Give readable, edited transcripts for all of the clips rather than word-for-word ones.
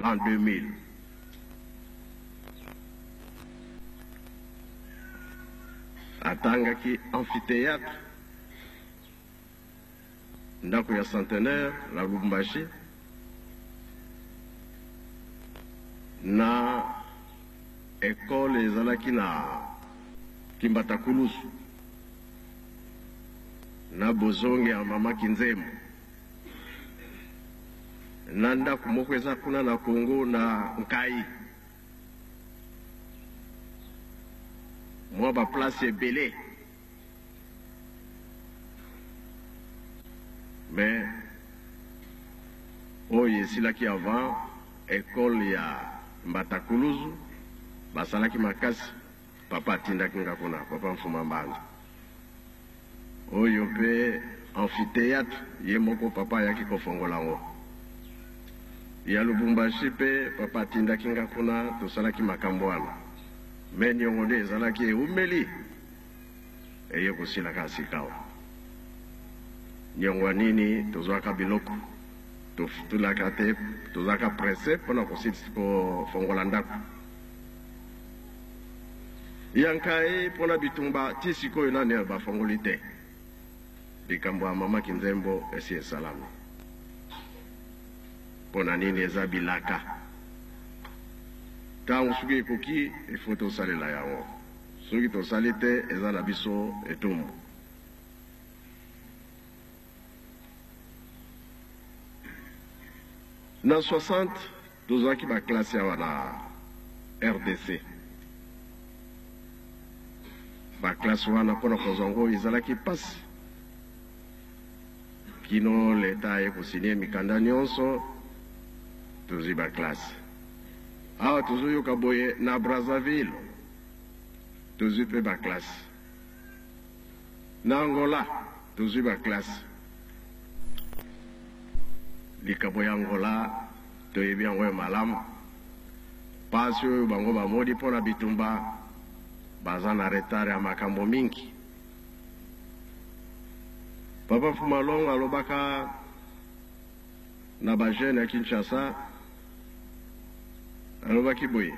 l'an 2000. Atangaki amphithéâtre, ndako ya centenaire na Lubumbashi, na ekole ezalaki na Kimbatakulusu na bozongi ya mama Kinzembo na ndako moko eza kuna na Congo na Nkai, mwa ba place ebele. Mais oyo esilaki avant ecole ya Mbatakuluzu basalaki makasi, papa atindaki nga kuna, papa Mfuma Mbanza. Oyo pe amphithéâtre ye moko papa ayaki kofongola yango. Ya Lubumbashi pe papa atindaki nga kuna, tosalaki makambo wana. Mais niongo nde ezalaki ewumeli eye kosila kaka sikawa. Niongo ya nini? Tozwaka biloko tofutulaka te, tozalaka presse pona kofongola ndako. Ya nkai pona bitumba ti sikoyo nani bafongoli te. Likambo ya mama Kinzembo esi esalami. Pona nini eza bilaka. Tango soki ekoki il faut tosalela yango. Soki tosali te eza na biso etumbu. Na 60 tozwaki ba classe awa na rdc. Ba classe wana pona kozwa yango ezalaki pasi. Kino l'etat aye ko signer mikanda nionso, tozwi ba classe. Awa tozoyoka boye na Brazzaville tozwi pe ba classe. Na Angola tozwi ba classe. Likabo ya Angola toyebi yango ya malamu. Pasi oyo bango bamoni mpo na bitumba, baza na retard ya makambo mingi. Papa Mfuma Longo alobaka na ba jeunes ya Kinshasa, alobaki boye,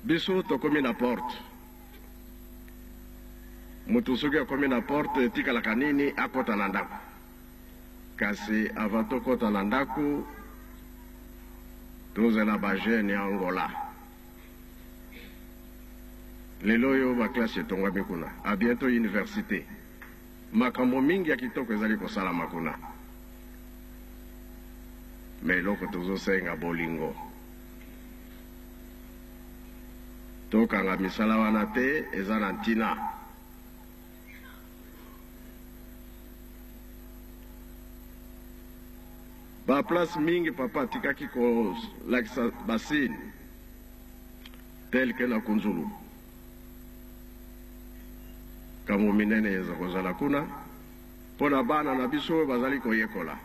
biso tokomi na porte, moto soki akomi na porte etikalaka nini? Akota na ndako. Kasi avant tokota na ndako, tozela ba jeunes ya Angola. Lelo oyo ba classe etongwami kuna, à bientot universite. Makambo mingi ya kitoko ezali kosalama kuna. Mais eloko tozosenga bolingo. Tokanga misala wana te, eza na ntina. Ba place mingi papa atikaki kolakisa ba signe tel que na Kunzulu. Kambo minene eza kozala kuna mpo na bana na biso oyo bazali koyekola.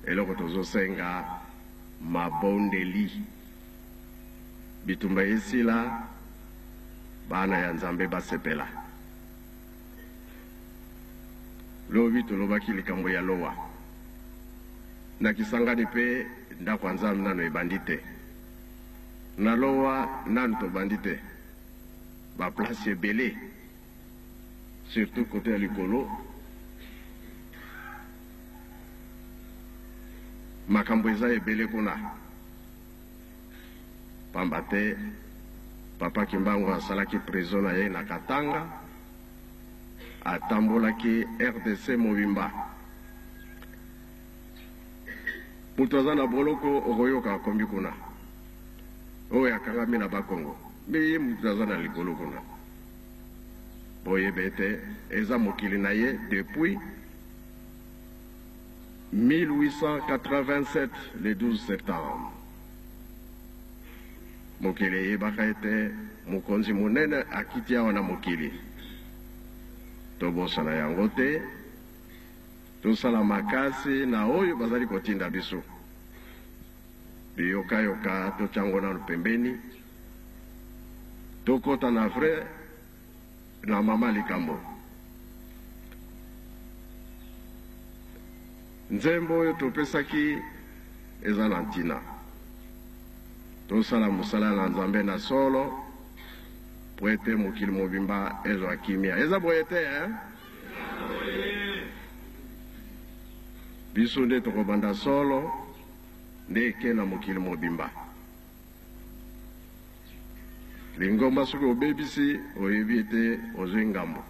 Eloko tozosenga mabondeli, bitumba esila, bana ya Nzambe basepela. Lobi tolobaki likambo ya lowa na Kisangani pe ndako ya Nzambe nanu ebandi te. Na lowa nanu tobandi te. Ba place ebele surtout cote ya likolo makambo eza ebele kuna pamba te papa Kimbangu asalaki prison na ye na Katanga. Atambolaki rdc mobimba. Mutu aza na boloko okoyoka akombi kuna. Oyo akangami na Bakongo. Mais ye mutu aza na likolo kuna. Boyeba ete eza mokili na ye depuis 1887 le 12 septembre. Mokili eyebaka ete mokonzi monene akiti awa na mokili. Tobosana yango te. Tosala makasi na oyo bazali kotinda biso. Biyokayoka totya yango nanu pembeni. Tokota na vrai na mama likambo. Nzembo oyo topesaki. eza na ntina. Tosala mosala na Nzambe na solo po ete mokili mobimba ezwa kimia. Eza boye te hein? Biso nde tokobanda solo nde eke na mokili mobimba. Lingomba soki obebisi oyebi ete ozwi ngambo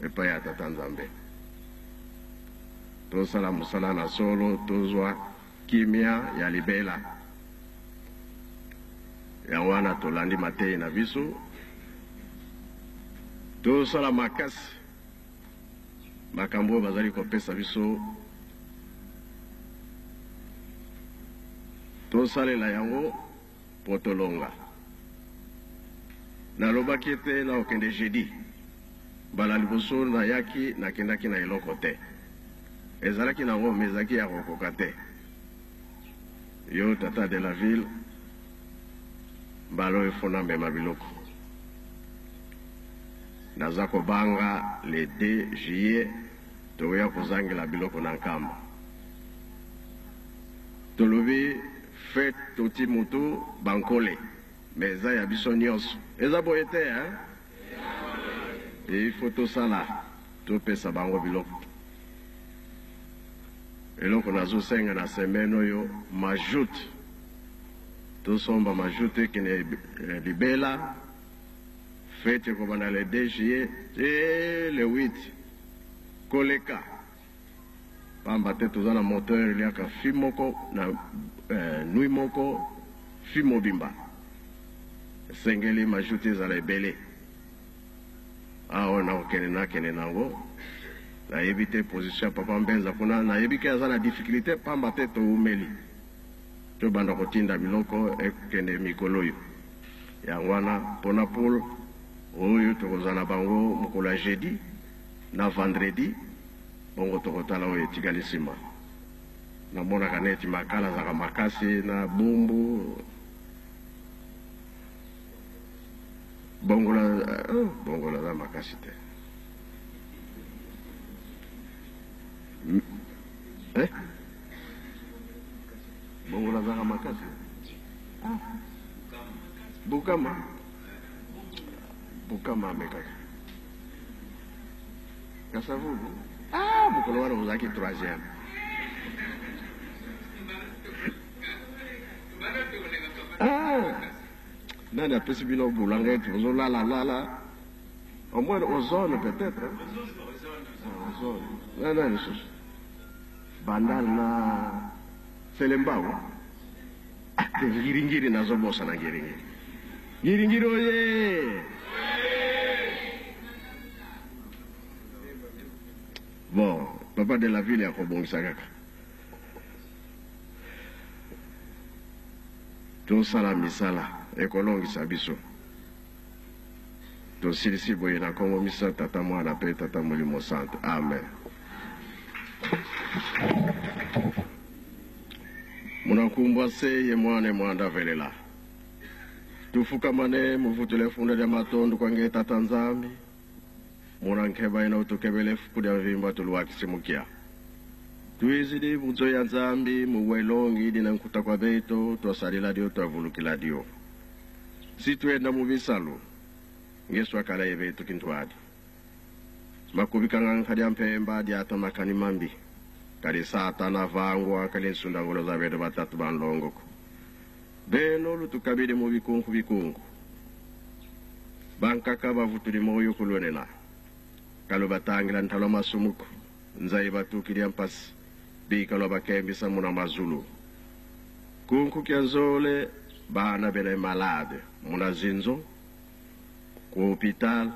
epai ya Tata Nzambe. Tosala mosala na solo tozwa kimia ya libela. Yango wana tolandi mateyi na biso, tosala makasi makambo oyo bazali kopesa biso tosalela yango mpo tolonga. Nalobaki ete nakokende jeudi. Mbala liboso nayaki, nakendaki na eloko te. Ezalaki na yango, mais ezalaki ya kokoka te. Yo tata de la ville, mbala oyo faut namema biloko. Naza kobanga le 2 juillet tokoya kozangela biloko na Nkamba. Tolobi fete toti mutu bankole mais eza ya biso nionso. Eza boye te hein? Il faut tosala topesa bango biloko. Eloko nazosenga na semaine oyo majoute, tosomba majoute ekende libela. Fete ekobanda le 2 juillet tee le 8 koleka pamba te toza na moteur eliaka fi moko na nuit moko fi mobimba esengeli majuti ezala ebele awa nakokende nakende nango nayebi te position ya papa Mbenza kuna nayebi ke aza na difficulté pamba te toumeli tobanda kotinda biloko ekende mikolo oyo. Yango wana pona poule oyo tokozala na bango mokolo ya jeudi na vendredi bongo tokotala oyo etikali sima. Namonaka neti Makala azalaka makasi na Bumbu. Bongola Bongola aza makasi te. Eh? Bongola azalaka makasi. Ah. Bukama. Bukama amekaka. Kasavubu. Ah, mokolo wana ozalaki troisième. Ah. Nani apesi bino bulanga ete ozolala lala? Au moins ozone peut-être. Ah, ozone. Nani nani lisusu? Bandal na Selembao. Ah, te ngiringiri nazobosana ngiringiri. Ngiringiri oye! Bon, papa de la ville akobongisa kaka. Tosala misala ekolongisa biso. Tosilisi boye na nkombo misa Tata Mwana mpe Tata Molimo Santu. Amen. Munakumbwa se ye mwane mwanda velela. Tufukamane muvutule funda lya matondu kwange Tata Nzambi. Muna nkeba ina utukebele fuku lya mvimba tuluakisi mukia. Tuizidi budzo ya Nzambi muwelongi dina nkuta kwa beto twasalila dio twavulukila dio. Si tuenda mu bisalu ngesu akala ye betu kintuadi. Makubikanga nka lya mpemba diata makani mambi. Kadi Satana vangwa kali nsunda ngolo za beto batatu ba nlongoko. Beno lutukabidi mu bikunku bikunku. Bankaka bavutuli moyo kulwenena. Kalu batangila ntalwa masumuku. Nzai batukilya mpasi. Bikalwa bakembisa muna mazulu. Kunku kya nzole bana bena malade muna zinzo ku hopital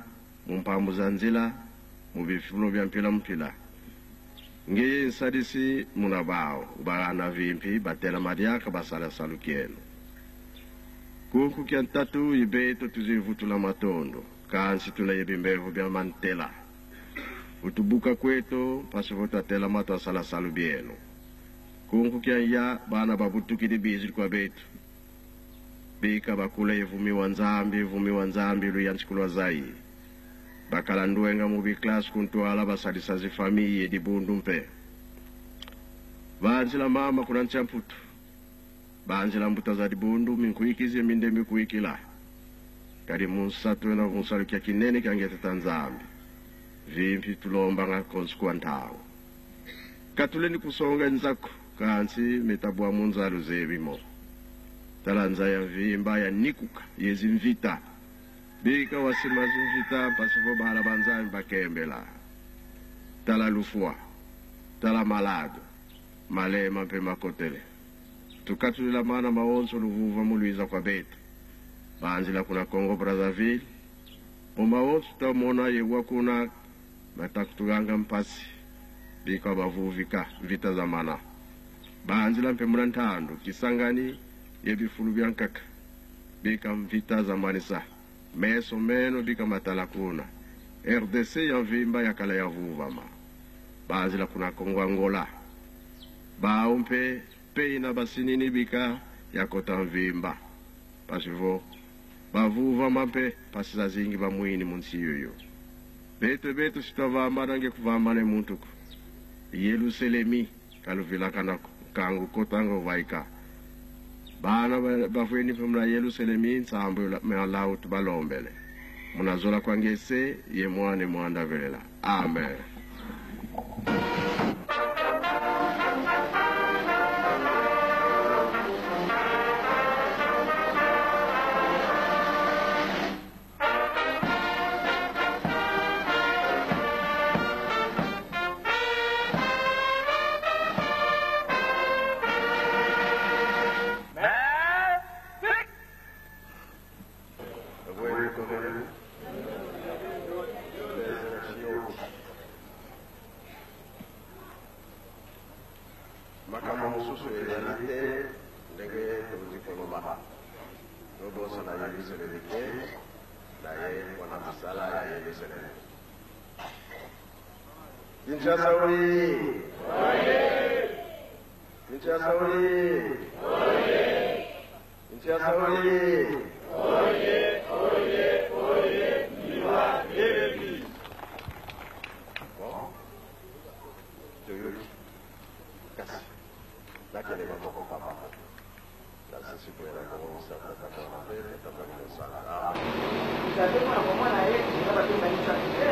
mu mpambu za nzila mu bifuno bya mpila mpila. Ngeyi nsadisi muna bao ubagana vimpi batela madiaka basala salukienu. Kunku kya ntatu ibeto tuzivutula matondo kansi tulayebi mbevu bya mantela. Utubuka kweto mpasi votatela mato asala salu bienu. Kunku kya ya bana babutukidi bizi kwa betu. Bika bakula evumiwa Nzambi, evumiwa Nzambi luyansikulwa zai. Bakala ndwenga mu biclass kuntwala basalisa zifamiye dibundu mpe. Banzila mama kuna nchamputu. Banzila mbuta za dibundu minkuikizie minde mikuikila. Kadi munsatu wena vunsalukia kinene kyangeteta Nzambi. Vimpi tulombanga konsi kwa ntawu. Katuleni kusonga nzaku kansi mitabwa munzalu zebimo. Tala nza ya mvimba ya nikuka yezi mvita. Bika wasima zimvita pasipo bala banzambi bakembela. Tala lufua. Tala malado. Malema mpe makotele. Tukatulila mana maonso luvuva muluiza kwa betu. Banzila kuna Congo Brazzaville. Mumaonso tamona yewa kuna matakutuganga mpasi. Bika bavuvika mvita za mana. Banzila mpe muna ntandu Kisangani yebifulu bya nkaka. Bika mvita za manisa. Meso meno bika matala kuna. RDC ya mvimba ya kala ya vuvama. Banzila kuna Congo Angola. Baumpe pei na basinini bika ya kota mvimba. Pasivo bavuvama mpe pasi za zingi bamwini munsi yoyo. Beto beto sitavamba nange kuvamba ne muntuku. Yerusalemi kaluvila kanako kangu kotango vaika. Bana bafweni pamla Yerusalemi nsambo mealau tubalombele. Munazola kwangese ye mwane mwanda velela. Amen. Makambo mosusu ezali te ndenge tokoki koloba. Tobosana Yelusalemi te, na ye mpona misala ya Yelusalemi. Kinshasa oye! Kinshasa oye! Kinshasa oye! Bon, toyoki kasi nakelema moko papa nasisi koyela kobongisa tata mwana mpe tata mosala. Nzambe mpo na komona ye eza bato misato te.